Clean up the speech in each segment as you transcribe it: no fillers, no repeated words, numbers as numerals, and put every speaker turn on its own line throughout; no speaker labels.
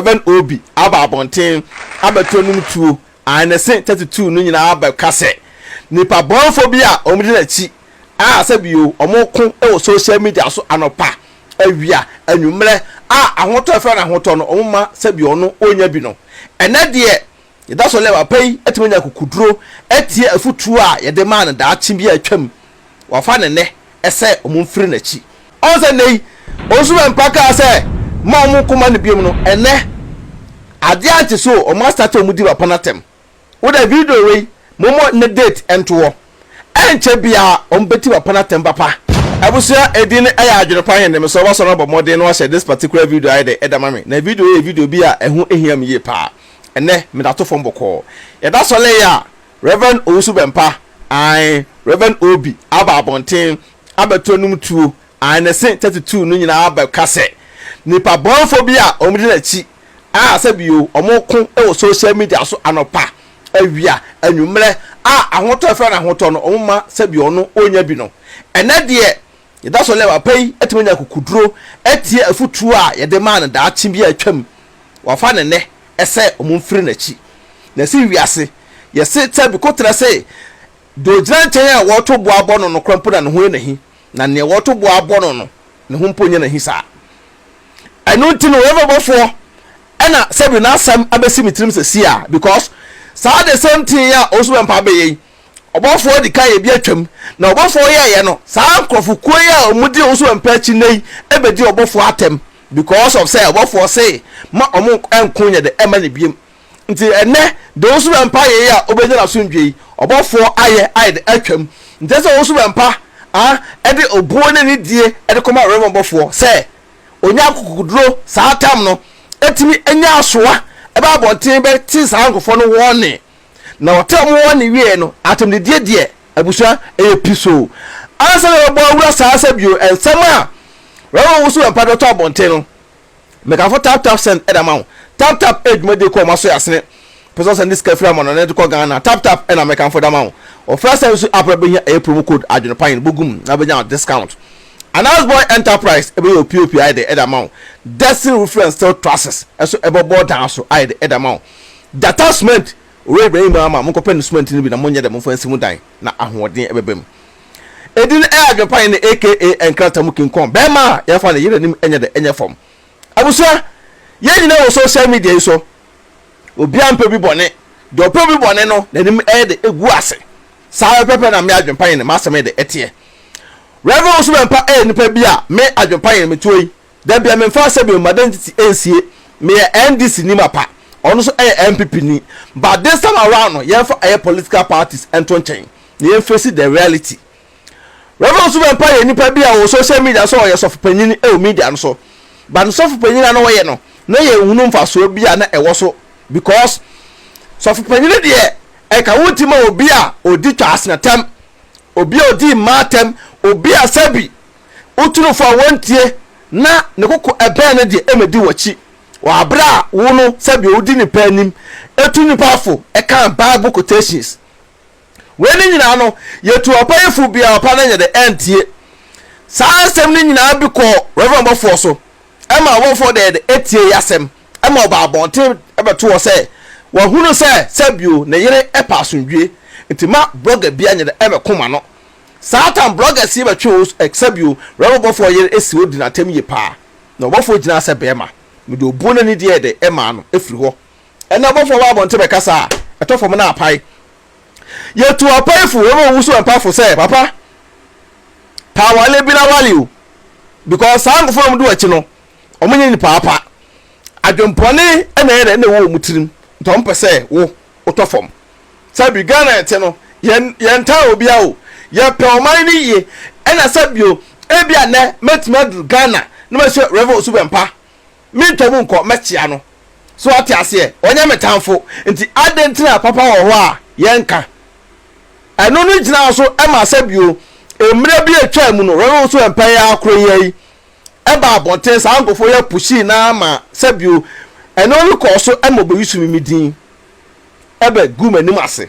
Rev. Obi aba abɔnten abɛto anom tuo, ae ne se 32 no nyinaa abɛka sɛ nipa bɔnfo bi a wɔn di n'akyi a sɛ bio wɔn ko wɔ social media so anɔpa, awia, anwummerɛ a ahotɔ ɛfrɛ no ahotɔ no wɔn ma sɛ bio ɔno ɔnya bi no. Ɛnɛ deɛ yɛda sɔre a papa yi atumi anya akokoduro atie afutuo a yɛde maa no daakye bi a atwam. Wafa no nnɛ sɛ wɔn mfiri n'akyi. Ɔn sɛ nnɛ yi Owusu Bɛmpa kaa sɛ mma wɔn nko mma no biom no, ɛnnɛ adeɛ ankye so o, wɔn astate wɔn di papa no atɛm. Wo dɛ video wei mommɔ ne date nto hɔ. Ɛnkyɛ biara wɔn bɛti papa no atɛm papa. Abusua edin no ɛyɛ adwene pa hene mesrɛ wo bɛsɔ na bɔ mmɔden na wahyɛ this particular video ayɛ dɛ ɛda ma me na video yi yɛ video bi a ɛho hia me yie paa ɛnɛ meda to fam bɔkɔɔ yɛda sɔle yi a Rev Owusu Bɛmpa ae Rev Obi aba abɔnten abɛto anum tuo ae ne se 32 no nyinaa abɛka sɛ nipa bɔnfo bi a wɔn di n'akyi a sɛ bio wɔn ko wɔ social media so anɔpa awia anwummerɛ a ahotɔ ɛfrɛ no ahotɔ no wɔn ma sɛ bio ɔno ɔnya bi no ɛnɛ deɛ yɛda so lɛ papa yi atumi anya akokuduro atie afutuo a yɛde maa no daakye bi a atwam wafa ne nɛ sɛ wɔn mfiri n'akyi na ɛsi wiase yɛse sɛ bi kotrɛ se deɛ ɔgyina nkyɛn a wɔto boa bɔ no no kora mpo na ne ho yɛ n'ahi na neɛ wɔto boa bɔ no no ne ho mpo nyɛ n'ahi saa. Ɛno nti no Reverend bɔfoɔ ɛna sɛbi n'asɛm abɛsi me tirim sɛsi a because saa the same thing a ɔsu bɛmpa abɛyɛ yi ɔbɔfoɔ di kan yɛ bi atwam na ɔbɔfoɔ yɛɛyɛ no saa nkurɔfokuo yi a wɔn di ɔsu bɛmpa akyi nnɛ yi ɛbɛdi ɔbɔfoɔ atɛm because of sɛ ɔbɔfoɔ se ma wɔn nko nyɛ de ɛma ne biem. Nti ɛnnɛ, deɛ ɔsu bɛmpa yɛ yi a ɔbɛnya n'asomdwoeɛ yi, ɔbɔfoɔ ayɛ ayɛ de atwam. Nti ɛsɛ sɛ ɔsu bɛmpa a ɛde obuo ne anidie de kɔma Reverend bɔfoɔ sɛ ɔnya akokoduro saa tam no ɛtumi anya asoa ɛba abɔnten bɛte saa nkurɔfoɔ no wɔne. Na ɔte wɔn wɔne wieɛ no, atɛmdidie deɛ abusua ɛyɛ pisoo. Ansa na yɛbɛbɔ awura saa sɛ bio nsɛm a Reverend Owusu Bɛmpa de bɛtɔ abɔnten no, Mekamfo Tap Tap Send de ama wo. Tap Tap yɛ dwumadie kɔ ɔma so yɛ asene. Pɛ sɛ ɔsɛnde sika firi amannɔne de kɔ Ghana a, Tap Tap na mekamfo de ama wo. Wɔfrɛ sɛn nso app no bɛhia ɛyɛ promo code adwene pa yɛn bɔ gu mu na wobɛnya wo discount. Anas Boy Enterprise bɛyɛ wo POP ayɛ dɛ de ama wo. Destiny Roofing and Steel Trusses nso bɛbɔ dan so ayɛ dɛ de ama wo. Gyata Cement, Owura Ibrahim ama monkɔpɛ ne cement no bi na monyɛ dɛ momfa nsi mo dan na ahoɔden bɛba mu. Edin ɛyɛ adwempa yɛn ne aka nkrata mu King Kong bɛɛma a yɛnfa ne yere anim nyɛ dɛ nyɛ fam. Abusua, yɛn nyinaa wɔ social media yi so, obiara mpɛ obi bɔne, deɛ ɔpɛ obi bɔne no n'anim ɛyɛ dɛ egu ase. Saa pɛpɛpɛ na me adwempa yɛn ne m'asɛm yɛ dɛ ɛteɛ. Rev Owusu Bɛmpa ɛyɛ nipa bi a me adwempa yɛn metoɔ yi, da bia memfa asɛm bio m'identity ɛnsie, meyɛ NDC ni mapa, ɔno nso ɛyɛ NPP ni, but this time around no yɛnfa ɛyɛ political parties ɛnto nkyɛn. Na yɛn face the reality. Reverend Osu Bɛmpa yɛ nipa bi a wɔ social media so ɔyɛ sɔfo panyin wɔ media no so. But ne sɔfo panyin a na ɔyɛ no, na yɛn hunu mfasoɔ bi a na ɛwɔ so because sɔfo panyin deɛ ɛka wo ti ma obi a odi twaasena obi a odi mmaa tɛm, obi a sɛbi wotunu fo a wɔntie na ne koko ɛbɛn no deɛ ɛmɛdi w'akyi wɔ abere a wo no sɛbi wodi nipa anim etu nipa fo ɛka Bible quotations. Wei ne nyinaa no, yɛtu ɔpa yi fo biara ɔpa no nyɛ dɛ ɛntie. Saa nsɛm no nyinaa bi kɔɔ Reverend bɔfoɔ so ɛma ɔbɔfoɔ deɛ de ɛtie yasɛm ɛma ɔba abɔnten ɛbɛto hɔ sɛ wahunu sɛ sɛ bio ne yere ɛpɛ asomdwie nti ma blogger bia nyɛ dɛ ɛmɛko ma no. Saa tam bloggers yi bɛtwe wo sɛ bio Reverend bɔfoɔ yere ɛsi hɔ di n'atɛm yie paa na ɔbɔfoɔ gyinaa sɛ bɛɛma mede obuo ne anidie yɛ dɛ ɛmaa no ɛfiri hɔ. Ɛnna ɔbɔfoɔ ba abɔnten bɛkasa a, ɛtɔ fam na apae. Yɛtu apaefo, wɔn a wɔwusu mpafo sɛ, Papa, pa awale bi na wale o. Because saa nkurɔfoɔ a wɔdi w'akyi no, wɔnyɛ nnipa apa. Adwempɔne na ɛyɛ dɛ na ɛwɔ wɔn tirim, nti wɔmpɛ sɛ wo wotɔ fam. Sɛbi Ghana yɛte no, yɛn yɛntaa obiara o. Yɛpɛ ɔman no yie. Ɛna sɛbio, ebia nnɛ mɛtumi aduru Ghana na mahyia Rev. Osu Bɛmpa. Mentwa mu nkɔ, mɛkyea no. So wate aseɛ? Ɔnyɛ me tamfo. Nti adɛn nti na papa wɔ hɔ a yɛnka? Ɛno no gyinaa so ma sɛ bio, mmerɛ bi a ɛtwaa mu no, Reverend Owusu Bempah yi ara koro yi ara yi ɛbaa abɔnten, saa nkurɔfoɔ yi apushii no ara ma sɛ bio, ɛno no kɔɔ so ma ɔbɛyusu me me din ɛbɛ guu m'anim ase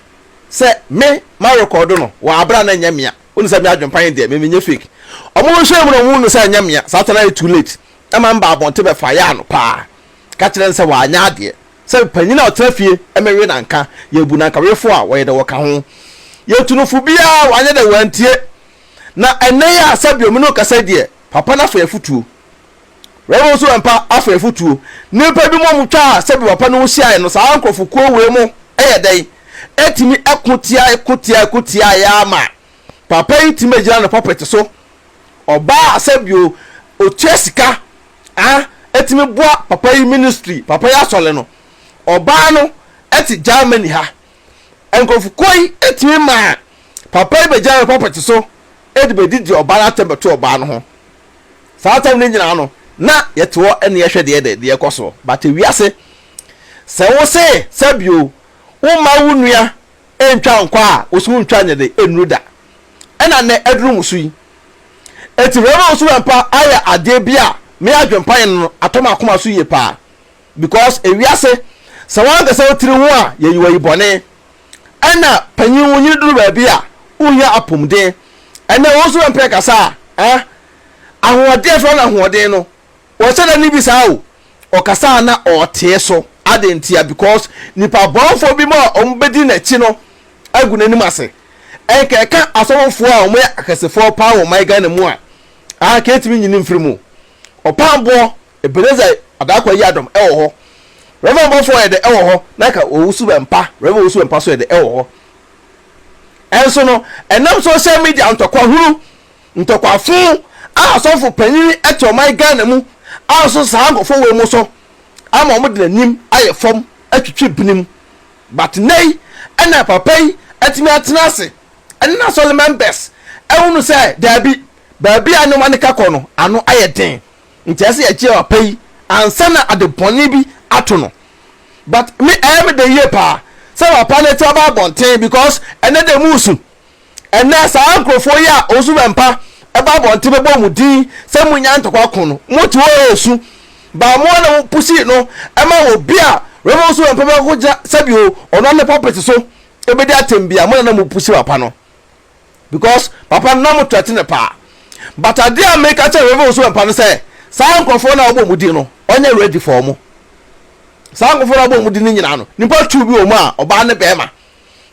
sɛ me ma rekɔdo no wɔ aberɛ a na ɛnyɛ mea. Wonu sɛ me adwempa yi deɛ me menyɛ fake. Ɔmo hwehwɛɛ mu na ɔmo hunu sɛ ɛnyɛ mea, saa ta no ayɛ too late. Ɛma mebaa abɔnten bɛfayaa no paa. Ka kyerɛ no sɛ wanyɛ adeɛ. Sɛ panyin a ɔtena fie mmɛwe nanka, yɛbu nankawefo a wɔyɛ dɛ wɔka ho. Yɛtu no fo biara wanyɛ dɛ wantie. Na ɛnnɛ yi a sɛbio me ne wo kasa yi deɛ, papa no afa yɛn afotuo. Rev. Nso Bɛmpa afa yɛn afotuo. Nnipa bi mo a wɔtwaa sɛbio papa no ho hyiaeɛ no, saa nkorɔfokuo wei mo yɛ dɛn? Ɛtumi ko tiae, ko tiae, ko tiaeɛ ara ma papa yi tumi bɛgyina ne pulpit so. Ɔbaa a sɛbio ɔtua sika a ɛtumi boa papa yi ministry, papa yi asɔre no. Ɔbaa no te Germany ha. Nkurɔfokuo yi tumi maa papa yi bɛgyina ne pulpit so de bɛdidi ɔbaa no atɛm bɛto ɔbaa no ho. Saa atɛm no nyinaa no, na yɛte hɔ ne yɛhwɛ deɛ deɛ ɛkɔ soɔ. But ewiase, sɛ wo se sɛbio womma wo nua ntwa nkɔ a, wo so wontwa nyɛ de nnuru da. Ɛna nnɛ aduru mo so yi. Enti Rev. Owusu-Bempah ayɛ adeɛ bi a me adwempa yɛ no no atɔ m'akoma so yie paa. Because ewiase, sɛ w'ankasa wo tiri ho a yɛyi wo ayi bɔne. Ɛna panyin wo nyini duru baabi a wohia apomden. Ɛnɛ Owusu-Bempah kasa a, eh, ahoɔden a yɛfrɛ no ahoɔden no, Ɔnhyɛ da nni bi saa o. Ɔkasa a na ɔtee so. Adɛn ntia? Because nipa bɔnfoɔ bi mu a wɔbɛdi n'akyi no agu n'anim ase. Nka ɛka asɔfofoɔ a wɔyɛ akɛsefoɔ paa wɔ ɔman Ghana mu a, anka ɛntumi nyi no mfiri mu. Ɔpamboɔ Ebenezer Adarkwa Yiadom wɔ hɔ. Rev. Bɔfoɔ yɛ dɛ wɔ hɔ, na nka Owusu Bɛmpa, Rev. Owusu Bɛmpa nso yɛ dɛ wɔ hɔ. Ɛnso no, ɛnam social media ntɔkwa hunu Ntɔkwafo a asɔfo panyin te ɔman Ghana mu a nso saa nkurɔfoɔ wei mo so ama wɔn de n'anim ayɛ fam atwitwi binom but nnɛ yi ɛna papa yi atumi atena ase ɛne n'asɔre members ahunu sɛ daabi baabi a nneɛma no ka kɔ no ano ayɛ den nti ɛsɛ yɛgye papa yi ansa na ade bɔne bi ato no but me ɛyɛ me dɛ yie paa sɛ papa no ati aba abɔnten because ɛnɛ de mu su. Ɛnnɛ, saa nkurɔfoɔ yi a wɔsu bɛmpa ba abɔnten bɛbɔ wɔn din sɛ monnya ntɔkwa ko no, mote hɔ resu. Baa mo ara na mo pusii no ma obi a Rev. Owusu Bɛmpa bɛkɔgyina sɛbi o, ɔno ara ne pulpit so bɛdi atɛm bi a, mo na na mo pusi papa no. Because papa no na mo threaten no paa. But adeɛ a meka kyerɛ Rev. Owusu Bɛmpa no sɛ, saa nkurɔfoɔ no a wɔbɔ wɔn din no, ɔnyɛ ready for wɔn. Saa nkurɔfoɔ no a wɔbɔ wɔn din no nyinaa no, nnipa two bi wɔ mu a, ɔbaa ne bɛrima.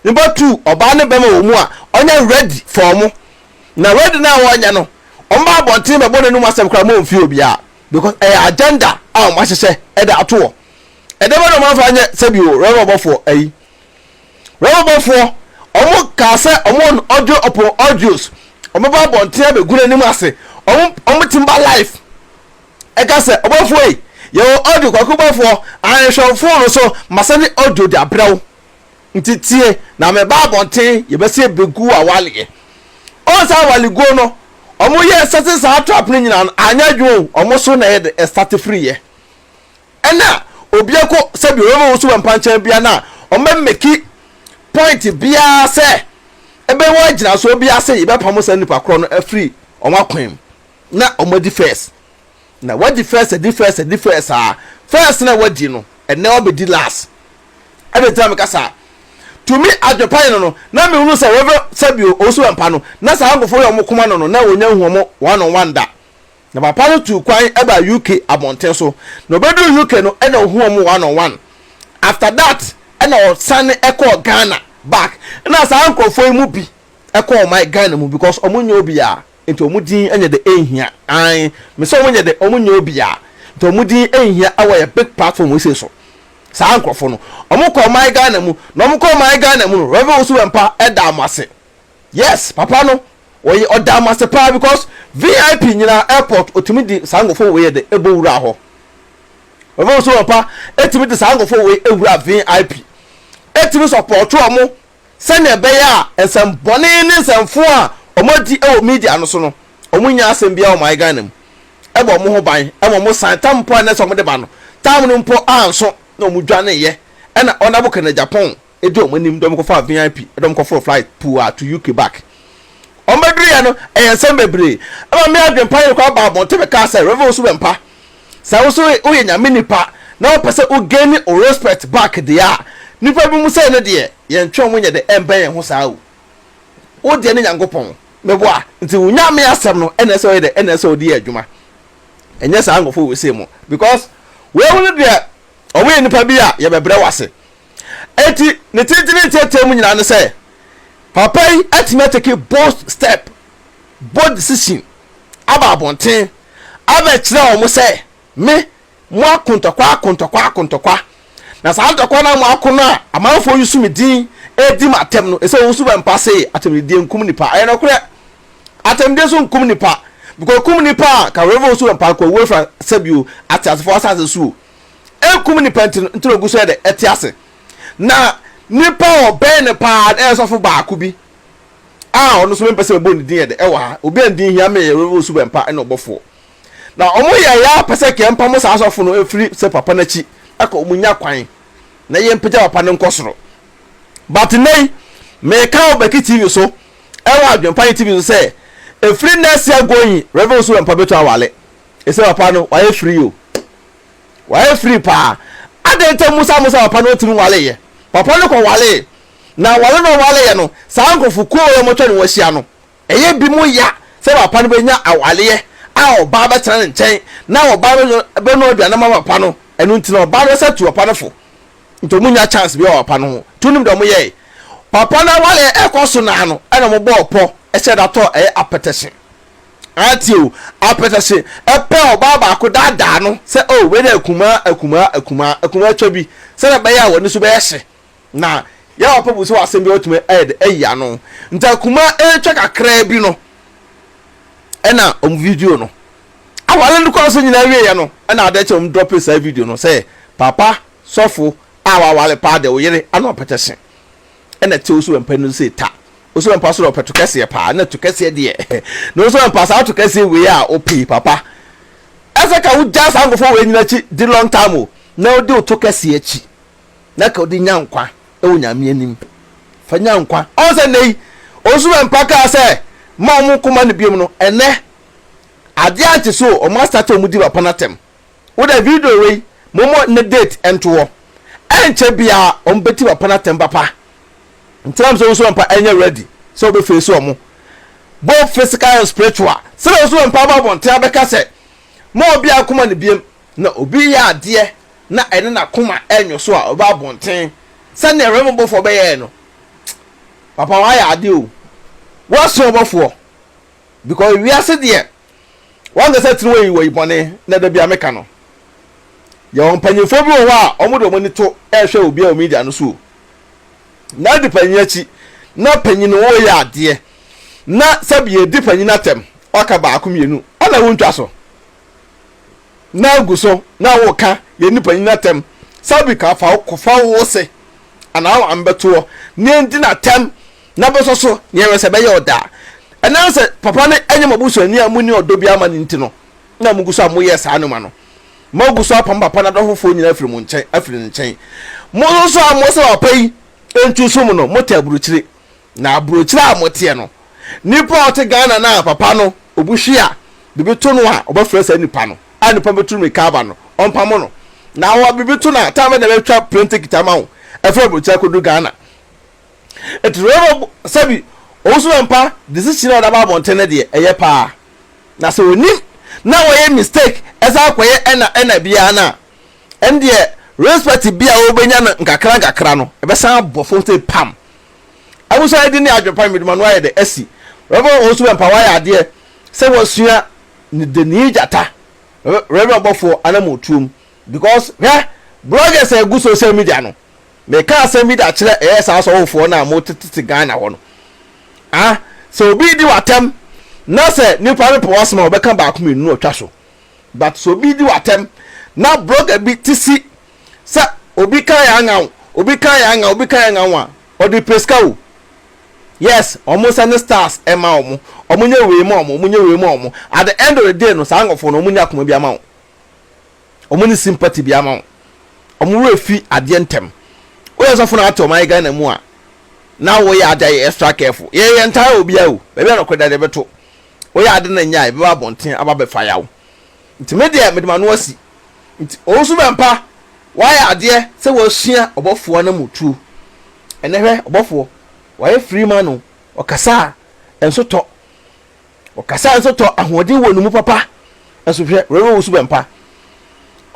Nipa tu ɔbaa ne bɛma wɔ mu a ɔnyɛ ready for ɔmo na ready no a wɔnyɛ no ɔmo ba abɔnten bɛbɔ n'anum asɛm koraa mo nfie obiara because ɛyɛ agenda a ɔmo ahyehyɛ ɛde ato hɔ ɛdɛ bɛ na ɔmo afa anyɛ sɛbi o rɛbɛ bɔfoɔ ayi rɛbɛ bɔfoɔ ɔmo kaa sɛ ɔmo wɔ audio upon audios ɔmo ba abɔnten abɛgu n'anim ase ɔmo ɔmo tim ba life ɛka sɛ ɔbɔfoɔ yi yɛwɔ audio kwaku bɔfoɔ ahwehwɛ phone so masɛne audio de abrɛ wo. Nti tie, na meba abɔnten, yɛbɛsɛ yɛbɛgu w'awaleɛ. Ɔn sɛ awaleguo no, ɔmo yɛ sɛte saa trap no nyinaa no, anyɛ adwuma o, ɔmo so na ɛyɛ de ɛstate firiiɛ. Ɛna obi akɔ sɛbi ɔbɛma wo so wɔ mpa nkyɛn bia no a, ɔmo bɛ meki point biara sɛ ɛbɛwɔ agyinasoɔ biara sɛ yɛbɛpamo saa nipa korɔ no afiri ɔmo akwan mu na ɔmo adi first. Na wadi first, adi first, adi first aa, first na wadi no, ɛnɛ wabɛdi last. Ɛna nti na meka saa. To me adwepa yɛ no no, na mehunu sɛ Rev. Sɛbio Owusu Bɛmpa no, na saa nkurɔfoɔ yi a wɔn koma no no, na wɔnnya nhu wɔn one on one da. Na papa no tuu kwan baa UK abɔnten so. Na ɔbɛduruu UK no, ɛna ɔhu wɔn one on one. After that, ɛna ɔsane kɔɔ Ghana back. Ɛna saa nkurɔfoɔ yi mu bi kɔɔ ɔman Ghana mu because wɔn nyɛ obiara. Nti wɔn din nyɛ dɛ ɛnhia. Ae, me sɛ wɔn nyɛ dɛ, wɔn nyɛ obiara. Nti wɔn din ɛnhia ɛwɔ yɛ big platform wei sei so. Saa nkorɔfo no, wɔn kɔ ɔman Ghana mu, na wɔn kɔ ɔman Ghana mu no, Rev. Owusu Bɛmpa ɛdaa mo ase. Yes, papa no, ɔyɛ, ɔdaa mo ase paa because VIP nyinaa airport, otumi di saa nkorɔfo wei yɛ dɛ ɛbɔ wuraa hɔ. Rev. Owusu Bɛmpa ɛtumi di saa nkorɔfo wei ɛwura VIP. Ɛtumi support wɔn sɛnea ɛbɛyɛ a nsɛmbɔne ne nsɛmfo a wɔadi wɔ media no so no, wɔnnya asɛm biara wɔ ɔman Ghana mu. Ɛbɔ wɔn ho ban ma wɔsan tam mpo a na ɛsɛ sɛ wɔde ba no, tam no mpo anso na wɔdwaneeɛ. Ɛna Honourable Kenneth Agyapong di wɔn anim de wɔn kɔfaa VIP de wɔn kɔforo flight pua to UK back. Wɔbɛduruiɛ no, ɛyɛ nsɛm bebree. Ɛma me adwempa yere koraa baa abɔnten bɛkaa sɛ, Rev. Owusu Bɛmpa, Sɛ wo nso woyɛ Nyame nipa na wopɛ sɛ wo gain wo respect back deɛ a, nipa bi mu sɛi no deɛ, yɛntwe wɔn nyɛ dɛ ɛmbɛn yɛn ho saa o. Wo deɛ ne Nyankopɔn, meboa, nti wo Nyame asɛm no ɛna ɛsɛ ɔyɛ dɛ, ɛna ɛsɛ ɔde yɛ adwuma. Ɛnyɛ saa nkorɔfoɔ wei sei mo, because wei mu no deɛ. Wɔn yɛ nnipa bi a yɛbɛbrɛ wo ase. Enti ne tenten ne ntiatia mu nyinaa ne sɛ, papa yi atumi atake bold step, bold decision aba abɔnten abɛkyerɛ wɔn sɛ me, mo ako ntɔkwa ako ntɔkwa ako ntɔkwa. Na saa ntɔkwa no a mo ako no a amanfoɔ yi so me din redi m'atɛm no, ɛsɛ wɔn so bɛmpa se atɛmdidie nkum nipa. Ɛyɛ nokorɛ. Atɛmdie nso nkum nipa. Because kum nipa a, ka Reverend Owusu Bɛmpa nka owuo afiri sɛbio ateasefoɔ asase so o. Ɛnkum nipa nti no, nti na ogu so yɛ dɛ ɛte ase. Na nipa a ɔbɛn no paa no ɛyɛ sɔfo baako bi a ɔno nso mempɛ sɛ mebɔ ne din yɛ dɛ ɛwɔ ha. Obi a ne din hia me yɛ Reverend Owusu Bɛmpa ɛna ɔbɔfoɔ. Na wɔn yɛ yɛ apɛ sɛ kɛ mpamo saa sɔfo no mfiri sɛ papa no akyi ɛkɔ wɔn nya kwan na yɛn mpagya papa no nkɔ soro. But nnɛ yi meka wɔ Becky TV so ɛwɔ Adwempa yi TV so sɛ ɛfiri next year going Reverend Owusu Bɛmpa bɛtu awale. Ɛsɛ papa no wayɛ free o. Wayɛ free paa. Adɛn nti musa mo sɛ papa no ɔtumi waleeɛ? Papa no kɔ walee. Na wale no ɔwaleeɛ no, saa nkurɔfokuo wei a wɔatwa ne ho ahyia no, ɛyɛ bi mo ya sɛ papa no bɛnya awaleɛ a ɔbaa bɛtena ne nkyɛn na ɔbaa no bɛnoa aduane ama papa no. Ɛno nti na ɔbaa no bɛsa tu papa no fo. Nti wɔn nya chance bi wɔ papa no ho. Nti wonim deɛ wɔn yɛe? Papa no awaleɛ ɛkɔ so naa no, ɛna wɔn bɔɔ pɔ hyɛ da tɔɔ ɛyɛ apɛtɛhye. Ate o, apɛtɛhye pɛ ɔbaa baako daadaa no sɛ oh wei deɛ akumaa akumaa akumaa akumaa twa bi sɛdeɛ ɛbɛyɛ a w'ani so bɛyɛ hye na yɛ papa bu sɛ w'asɛm bi watumi ayɛ de ayi ano. Nti akumaa ɛretwa kakraa bi no ɛna wɔn video no awale no kɔɔ so nyinaa wieɛ no ɛna adeɛ kyɛ wɔn drɔpe saa video no sɛ papa sɔfo a wawale paa deɛ wo yere ano apɛtɛhye ɛna ɛte wo so wɔ mpa no sɛ ta. Wo so mpa so na ɔpɛ to kɛseɛ paa na to kɛseɛ deɛ na wo so mpa saa to kɛseɛ wei a wopee papa ɛsɛ ka wogya saa nkurɔfoɔ wei nyina akyi di long time o na wode wo to kɛseɛ akyi na ka wode nya nkwa ɛwɔ nyame anim fa nya nkwa ɔn sɛ nnɛ yi ɔnso mpa kaa sɛ ma ɔmo nkoma no biom no ɛnɛ adeɛ ante so ɔmo asate ɔmo di papa no atɛm wo dɛ video wei mommɔ ne date ntoɔ ɛnkyɛ biaa ɔmo bɛti papa no atɛm papa Nti nam sɛ wo mpa ɛnyɛ ready sɛ wobɛ face ɔmo both physical and spiritual sɛdeɛ wo mpa aba abɔnten abɛka sɛ ma obi akoma no biem na obi yɛ adeɛ na ɛne n'akoma ɛnwo so a ɔbɛ abɔnten sɛdeɛ Reverend bɔfoɔ bɛyɛɛ no papa wayɛ adeɛ o woaso ɔbɔfoɔ because wiase deɛ wankasa tiri wɔ yi wɔ yi bɔne na da bia meka no yɛwɔ mpanyinfoɔ bi wɔ hɔ a wɔn de wɔn ani to ɛrehwɛ obi a wɔ media no so o Na di panyin akyi, na panyin no ɔreyɛ adeɛ, na sɛbi yɛdi panyin atɛm, waka baako mmienu, ɛna wontwa so, na agu so, na woka yɛni panyin atɛm, sɛbi ka fa kɔfa wo se, anaa wo ambɛtoɔ, na yɛndi n'atɛm, na bɛsɔ so, na yɛhwɛ sɛ ɛbɛyɛ ɔda a. Ɛnam sɛ papa no ɛnyɛ mo abusuani a monni ɔdɔ biara ma no nti no, na mugu so a moyɛ saa nneɛma no. Moagu so apam papa no adɔfofoɔ nyinaa afiri mo nkyɛn, afiri ne nkyɛn. Mo nso a mose papa yi ntu som no, mote aburokyire. Na aburokyire a moteɛ no, nipa a ɔte Ghana no a papa no obu hwe a, biribi to no a, ɔbɛfrɛ saa nipa no, a nipa bɛtu mmirika aba no, ɔmpamo no. Na wɔ biribi to no a, time bɛn na ɛbɛtwa plane ticket ama wo afiri aburokyire akɔduru Ghana? Enti Reverend sɛbi Owusu Bɛmpa decision a ɔde aba abɔnten no deɛ, ɛyɛ paa. Na sɛ onim na wɔyɛ mistake ɛsan akɔyɛ ɛna ɛna biara no a, ɛndeɛ respect bi a wobɛnya no nkakra nkakra no, ɛbɛsan abɔ fam sɛ pam. Abusua yi de ne adwempa mmeduma no ayɛ dɛ asi. Reverend Owusu Bɛmpa wayɛ adeɛ sɛ wasua ne Denis Gyata, Reverend ɔbɔfoɔ anamotuom because hwɛ bloggers a ɛgu social media no, Meka asɛm bi de akyerɛ ɛyɛ saa asɔfofoɔ no a motetete Ghana hɔ no. Ah, sɛ obi redi w'atɛm na sɛ nipa no pɛ w'asɛm a ɔbɛka baako mmienu na ɔtwa so. But sɛ obi di w'atɛm na blogger bi te si sɛ obi ka yɛ anga wo, obi ka yɛ anga wo, obi ka yɛ anga wo a, ɔde pɛ sika o. Yes, wɔn nsa ne stars ɛma wɔn, wɔn nyɛ wei ma wɔn, wɔn nyɛ wei ma wɔn. At the end of the day no, saa nkurɔfoɔ no wɔn nyɛ akoma bi ama wo. Wɔn ne sympathy bi ama wo. Wɔn werɛ fi adeɛ ntɛm. Woyɛ sɔfo na ate ɔman Ghana mu a, na woyɛ ade ayɛ extra careful. Yɛn yɛn ntaa obiara o. Baabi a nɔkorɛ da deɛ bɛto. Woyɛ ade na nyɛ a, yɛbɛba abɔnten aba abɛfa yaw. Nti me deɛ mede m'ano asi. Nti Owusu Bɛmpa, woayɛ adeɛ sɛ woasua ɔbɔfoɔ anamotuo. Ɛnɛ hwɛ ɔbɔfoɔ, wayɛ free man o. Ɔkasa a, ɛnso tɔ. Ɔkasa nso tɔ ahoɔden wɔ ne mu papa. Nso hwɛ, Reverend Owusu Bɛmpa.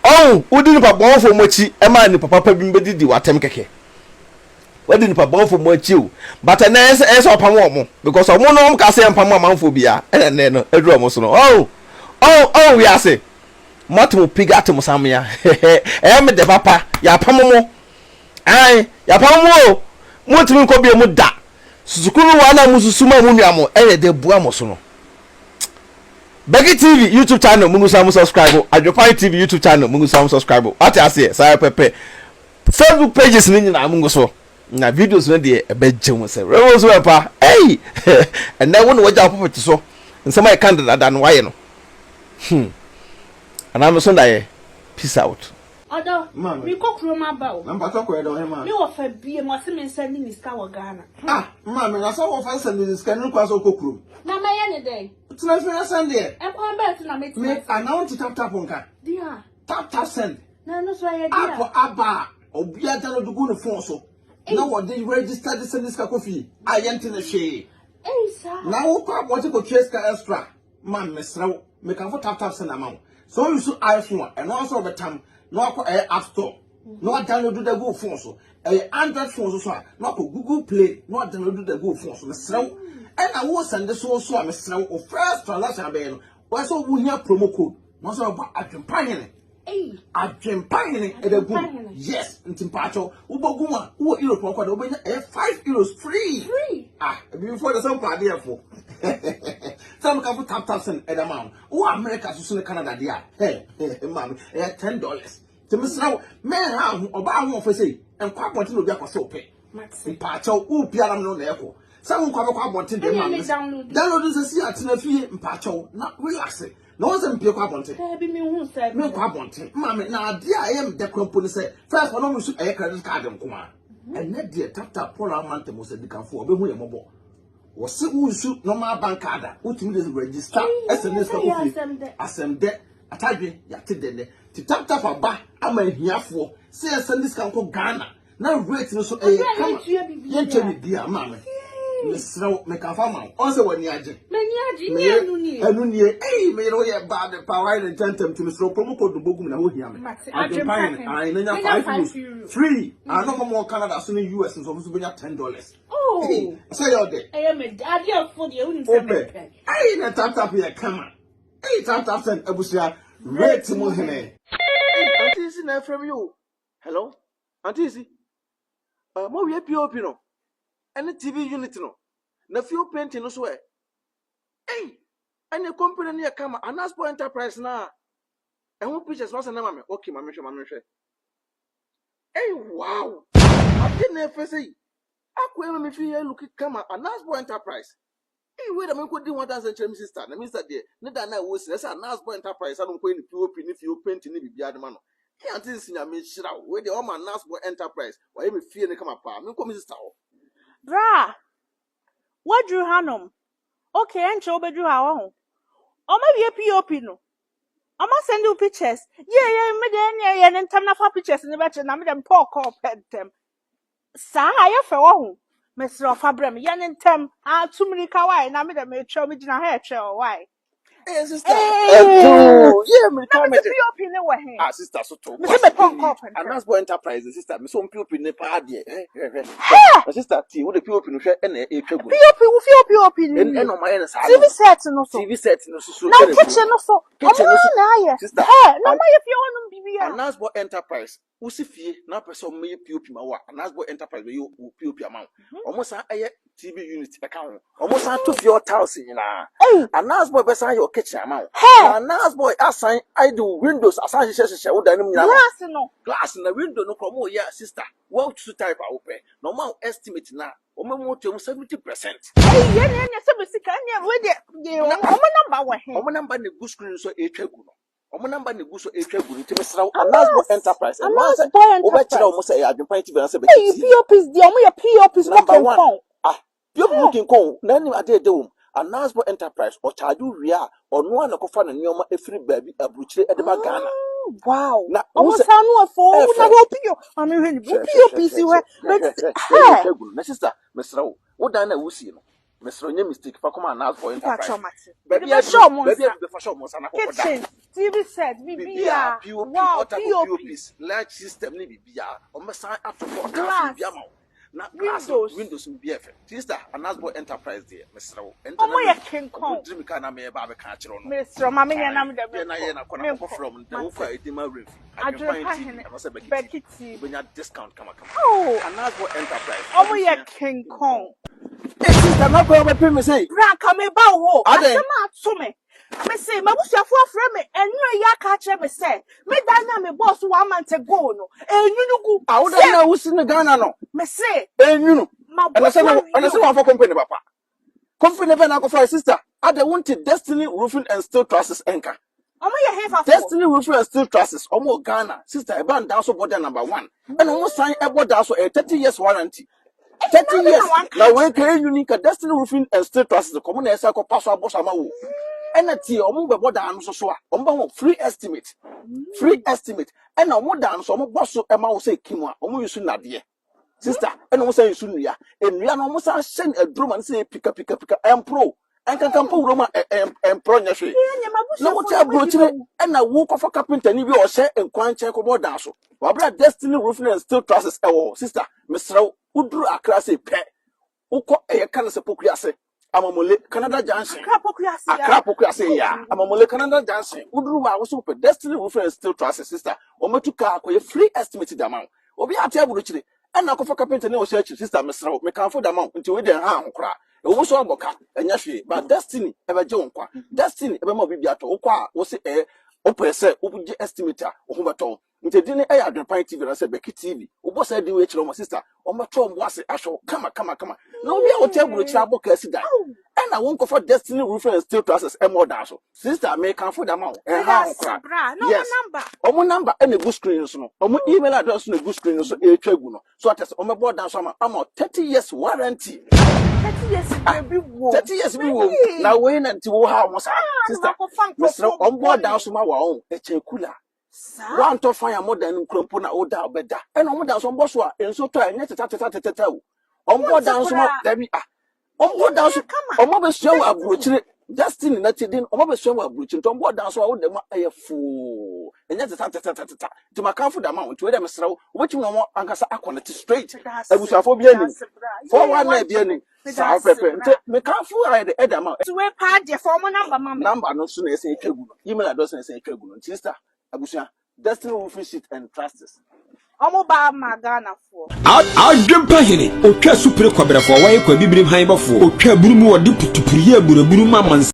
Ɔn, wodi nipa bɔnfoɔ mu akyi ɛma nipa papa bi bɛdidi w'atɛm kɛkɛ. Wadi nipa bɔnfoɔ mu akyi o. But ɛnɛ ɛyɛ sɛ ɛyɛ sɛ ɔpam wɔn because wɔn no wɔn ka sɛ ɛmpam amanfoɔ bia ɛna ɛnɛ no aduru wɔn so no. Ɔn, ɔn, ɔn wiase. Mo ate mo piga ate mo samea. Ɛyɛ me dɛ papa. Yɛapam mo. Ae, yɛapam mo o. Montumi nkɔ bio mu da. Susukuruwa no a mosusu ma mo nua mo ɛyɛ dɛ bua mo so no. Becky TV YouTube channel mungu so mo subscribe. Adwopan TV YouTube channel mungu so mo subscribe. Wate aseɛ saa pɛpɛ. Facebook pages no nyinaa mungu so. Na videos no deɛ ɛbɛgye mo sɛ. Rebel so ɛpa. Ei! Ɛnɛ wo na wagya wo pulpit so. Nsɛm a yɛka dada no wayɛ no. Hmm. Anaa me so ndaeɛ. Peace out.
Ɔdɔ, mekɔ kurom aba o.
Na mpatsɔ kɔ yɛ dɛ ɔhema.
Me wɔfa biem ɔse me nsa ni ne sika wɔ Ghana.
Ah, maame na sɛ wɔfa nsɛm de sika no kwan sɛ wokɔ kurom.
Na mɛyɛ ne dɛn?
Tena fie na sɛn deɛ.
Ɛkwan bɛn so na mɛtumi
Me anaa wonte tap tap nka.
Deɛ.
Tap tap send.
Na ɛno so ɛyɛ deɛ.
App aba a obiara download gu ne phone so. Na wɔde register de send sika kɔ fie a yɛnte ne hwee.
Ei saa.
Na wokɔ abɔnten kɔtua sika extra. Ma mesrɛ wo, mekamfo tap tap send ama wo. Sɛ wo use iPhone a, ɛno ara sɛ wɔbɛtam na wakɔ ɛyɛ app store na wadownload da gu wo phone so. Ɛyɛ Android phone so so a, na wakɔ Google Play na wadownload da gu wo phone so. Mesrɛ wo. Ɛna wo send so so a, mesrɛ wo, wo first transaction abɛyɛ no, wɔyɛ sɛ wohia promo code na wɔsɛ wɔbɔ adwempa hene. Adwempa hene ɛda gu mu. Yes, nti mpaakyɛw, wobɔ gu mu a, wowɔ Europe ɔkɔ de wobɛnya ɛyɛ €5 free.
Free.
Ah, ebibifoɔ de sɛ mpa adeɛ fo. Sɛ meka fo tap tap send ɛda ma wo. Wowɔ America so so ne Canada deɛ a, hɛ, maame, ɛyɛ $10. Nti mesrɛ wo, mɛnha ho, ɔbaa ho ɔfɛ sei, nkɔ abɔnten na obi akɔhyɛ wo pɛ. Mpaakyɛw, wo biara no na ɛkɔ. Sɛ wo nkɔ abɛkɔ abɔnten deɛ maame. Download nsɛ si atena fie mpaakyɛw na relax. Na wɔn sɛ mpie kɔ abɔnten.
Daabi mi hu sɛ.
Mi nkɔ abɔnten. Maame na adeɛ a ɛyɛ mdɛ kora mpo ne sɛ first wɔn nso ɛyɛ credit card nko a. Ɛnɛ deɛ tap tap Paul ama ntɛm sɛ dikanfo ɔbɛhu yɛ mɔbɔ. Wɔsi wo nsu normal bank card a wotumi de register ɛsɛ ne sika kɔ fie. Asɛm dɛ atadwe yate dɛ nɛ. Ti tap tap aba ama ahiafoɔ sɛ yɛsɛ ne sika nkɔ Ghana. Na rate no so ɛyɛ kama. Yɛntua biribiara maame. Mesrɛ wo mekafa ma wo. Ɔn sɛ w'ani agye.
M'ani agye nyɛ ɛno nie.
Ɛno nie. Ei me yere woyɛ bad paa wayɛ ne ntɛntɛm nti mesrɛ wo promo code no bɔ gu mu na ho hia me. Adwempa hene. Ae na nya €5 free. Ano ɔmo wɔ Canada so ne US nso ɔmo nso bɛnya $10.
Oh.
Sɛ yɛ ɔdɛ.
Ɛyɛ me dɛ adeɛ fo deɛ wonim sɛ mepɛ.
Ei na tap tap yɛ kama. Ei tap tap send abusua rate mu hene. Auntie si na ɛfrɛ mi o. Hello, Auntie Isi. Uh, mo wie POP no, ɛne TV unit no, na fuel painting no so ɛ. Ei, ɛne company no yɛ kama, Anaspo Enterprise na ɛho pictures no asɛn ama me. Okay, ma mehwɛ, ma mehwɛ. Ei, wow! Ade na ɛfɛ sɛ yi. Akɔ ɛma me fi yɛ look kama, Anaspo Enterprise. Ei wei da menkɔdi ho adanse nkyerɛ me sister na me sister deɛ ne da no a ɛwɔ si na ɛsɛ Anasboy Enterprise a na ɔnkɔyɛ ne POP ne fie paint ne biribiara de ma no. Ei Auntie Sisi Nyame nhyira wo wei deɛ wama Anasboy Enterprise wayɛ me fie no kama paa menkɔ me sister hɔ.
Bra! Woaduru hanom? Okay, ɛnkyɛ wobɛduru ha, wahu. Wɔawie POP no. Wɔasɛnde wo pictures. Yie, yie, me deɛ ɛnneɛ yɛ no ntɛm na fa pictures no bɛkyerɛ na me deɛ mepɛ ɔkɔɔ pɛ ntɛm. Saa ayɛ fɛ wahu. Mesrɛ wo fa brɛ me. Yɛ no ntɛm. Ah, tu mmirika wae na me deɛ metwɛn wo megyina ha ɛtwɛn wo wae.
Hey sister, ɛto yɛ
Na
mmirika
mese
mɛgye.
POP ne wɔ he?
Ah sister so to
Mese
bɔ
mepɛ nkɔɔ pɛ ntɛm.
Anasbo Enterprise sister me so POP ne paa deɛ hwɛ hwɛ hwɛ.
Hɛ!
Na sister tie wo de POP no hwɛ ɛna ɛtwa gu no.
POP wo fie POP no
Ɛn
nie.
ɛna ɔmo ayɛ no saa
TV
no.
set no so.
TV set no so so
Na wo
ɛna gu
kitchen
no.
no so. Ɔmo
Kitchen no
ara
so
na ayɛ.
sister
Hɛ! Na
an
ɔmo ayɛ fie hɔnom biribiara.
Anasbo Enterprise wosi fie na apɛ sɛ ɔmo yɛ POP ma wo a, Anasbo Enterprise bɛyɛ wo POP ama wo. Ɔmo san ɛyɛ TV unit ɛka ho. Ɔmo san to fie hɔ tiles nyinaa.
Ei!
Anasboy bɛsan ayɛ wo kitchen ama wo.
Hɛ!
Na Anasboy asan ayɛ de wo windows asan hyehyɛ hyehyɛ wo dan no mu nyinaa ama wo.
Glass no.
Glass na window no koraa ɔmo yɛ a sister, woasusu type a wopɛ na ɔmo ma wo estimate no a, ɔmo ma wotua mu 70%.
Ei, ɛnneɛ ɛnneɛ sɛ me sika ɛnneɛ wei deɛ deɛ
Na
ɔmo number wɔ he?
ɔmo number na egu screen no so a ɛretwa gu no. Wɔn namba na egu so retwa gu no nti mesrɛ wo Anasbo Enterprise ɛno ara sɛ wobɛkyerɛ wɔn sɛ ɛyɛ Adwempa TV anaasɛ Bɛkyi
Eyi
TV.
POPs deɛ wɔn yɛ POPs mo
Number one
kenkɔn.
ah POP mo kenkɔn o na anim adeɛ ɛdɛ wɔm Anasbo Enterprise ɔkyaagye wo wie a ɔno ara na ɛkɔfa ne nneɛma ɛfiri baabi aburukyire ɛde ba Ghana.
Wow.
Na wo
Wɔn
sɛ
nsa ano ɛfɔ o na
ɛfɛ.
wɔ PO maame hwɛ ne bi wo
Hwɛ hwɛ
POP
hwɛ
si
hwɛ
hɔ
hwɛ
but
hwɛ hwɛ
hɛ.
hwɛ gu no na sister mesrɛ wo wo dan na wusie no. Mesrɛ wo nyɛ mistake fa kɔma Anas Boy Enterprise.
Mpakyɛw mate.
Baabi
Mede bɛhyɛ ɔmo
baabi
nsa.
a bɛfa hyɛ ɔmo nsa na kɔkɔ da.
Kitchen, TV set,
Biribiara
biribiara.
POP,
Wow,
all type of
POP.
POPs, light system ne biribiara. Ɔmo bɛsan ato hɔ ɔka so
Glass,
biribiara ma wo. Na glass no,
windows.
windows no biribiara yɛ fɛ. Sister, Anas Boy Enterprise deɛ, mesrɛ wo, ɛnta
Ɔmo
na
yɛ
me
King
ɔmo
Kong.
diri mi kaa na meyɛ ba abɛka akyerɛ wo no.
Mesrɛ wo, ma menyɛ na
Ae,
me deɛ
deɛ na
menkɔ.
yɛ na kɔ na kɔkɔ
Menkɔ.
frɛ ɔmo na wokɔ
Mate.
a ɛdi ma werɛ fi. Adwempa
Adwempa
TV
Hene,
anaasɛ Becky TV,
Becky TV.
wobɛnya discount kamakama.
Oh,
Anas Boy Enterprise,
ɔmo yɛ
abusua,
King
King
Kong.
Kong. Hey sister, na kɔ bɛpem me sɛn?
Bra nka meba wo hɔ.
Adɛn?
Asɛm a ato me. Mese m'abusuafo afrɛ me ɛnura yi aka akyerɛ me sɛ me dan na mebɔɔ so one month ago no enwunu gu.
Ah, wo dan na wosi no Ghana no?
Mese
Enwunu. Ɛna sɛ
mabɔ
na
so
ɛna
awie
sɛ
o.
wɔamfa company papa. Company bɛn na akɔfa sister? Adɛn wonte Destiny Roofing and Steel Trusses ɛnka?
Ɔmo yɛ hefafoɔ?
Destiny Roofing and Steel Trusses, ɔmo wɔ Ghana. Sister, ɛba ndan so bɔ dan number one. Ɛna ɔmo san ɛbɔ dan so ɛyɛ 30 years warranty. 30 years. Na wei ka enwunu ka Destiny Roofing and Steel Trusses kɔmo na ɛsɛ akɔpa so abɔ so ama wo. Ɛna tie ɔmo bɛbɔ dan no so so a, ɔmo bɛ ho free estimate. Free estimate. Ɛna ɔmo dan no so ɔmo bɔ so ɛma wo sɛ kim a, ɔmo use nnadeɛ. Sister, ɛna ɔmo san use nnua. Nnua no ɔmo san hyɛ aduro ma no sɛ pika pika pika ɛmpro. Ɛnkanka mpo wuro ma ɛmprɔ nyɛ hwee. Na wote aburokyire ɛna wo kɔfa carpenter ni bi a ɔhyɛ nkwankyɛn kɔbɔ dan so. Wabra Destiny Roofing and Steel Trusses ɛwɔ hɔ. Sister, mesrɛ wo, woduru Accra sɛ pɛ, wokɔ ɛyɛ ka no sɛ Pokuase, Amamole, Canada Junction.
Accra Pokuase ya.
Accra Pokuase ya. Amamole Canada Junction. Woduru hɔ a wo so wopɛ Destiny Roofing and Steel Trusses, sister. Wɔmɛtu kaa akɔyɛ free estimate de ama wo. Obi ate aburokyire ɛna akɔfa carpenter ne ɔhyɛ akyiri. Sister, mesrɛ wo, mekamfo de ama wo. Nti wei deɛ nha ho koraa. Ɛwɔ so abɔ ka, ɛnyɛ hwee. But Destiny ɛbɛgye wo nkwa. Destiny ɛbɛma wo biribi atɔ. Wokɔ a wo se ɛyɛ wopɛ sɛ wogye estimate a wo ho bɛtɔ wo. Nti din no ɛyɛ Adwenpan TV anaasɛ Becky TV. Wobɔ saa din wei kyerɛ wɔn sister, wɔbɛtɔ wɔn bo ase ahwɛ wo kama kama kama. Na obi a wote aburokyire abɔ kaa si dan, ɛna wo nkɔfa Destiny Roofing and Steel Trusses ɛmmɔ dan so. Sister, mekamfo de ama wo, ɛnha ho koraa. Yes. Wɔn number ɛna egu screen no so no. Wɔn email address no egu screen no so ɛretwa gu no. So ate sɛ wɔbɛbɔ dan so ama ama 30 years warranty.
30 years bi wɔ.
30 years bi wɔ. Na wei na nti wo ha wɔn saa. Sister, mesrɛ wɔn bɔ dan so ma wɔn ɛkyɛn kula. Wantɔ fan a modan no nkura mpo na woda a wobɛda. Ɛna ɔmo dan so ɔmbɔ so a nsuo tɔ a ɛnyɛ teta teta teteta o. Ɔmbɔ dan so ma dabi ah. Ɔmbɔ dan so ɔmo abɛsua wɔ aburokyire. Destiny na ti din ɔmo abɛsua wɔ aburokyire nti ɔmbɔ dan so a woda mu a ɛyɛ foo. Ɛnyɛ teta teta teteta. Nti makamfo da ma wo nti wei deɛ mesrɛ wo wobɛtumi na ɔmo ankasa akɔ ne te straight. Abusuafoɔ bi anim. 419 bi anim. Saa pɛpɛ nti mekamfo ayɛ de ɛda ma wo.
Nti wei paa deɛ fa ɔmo number ma me.
Number no nso na ɛsɛ atwa gu no. Email address na ɛsɛ atwa gu no. Nti sister abusua Destiny Roofing Sheet and Trusses.
Ɔmo ba ama Ghanafoɔ.
Adwempa hene, otwa supire kɔbrɛfoɔ, wɔyɛ kɔ abibirim han bɔfoɔ, otwa aburu mu wɔde putupuru yɛ aburaburu ma amansan.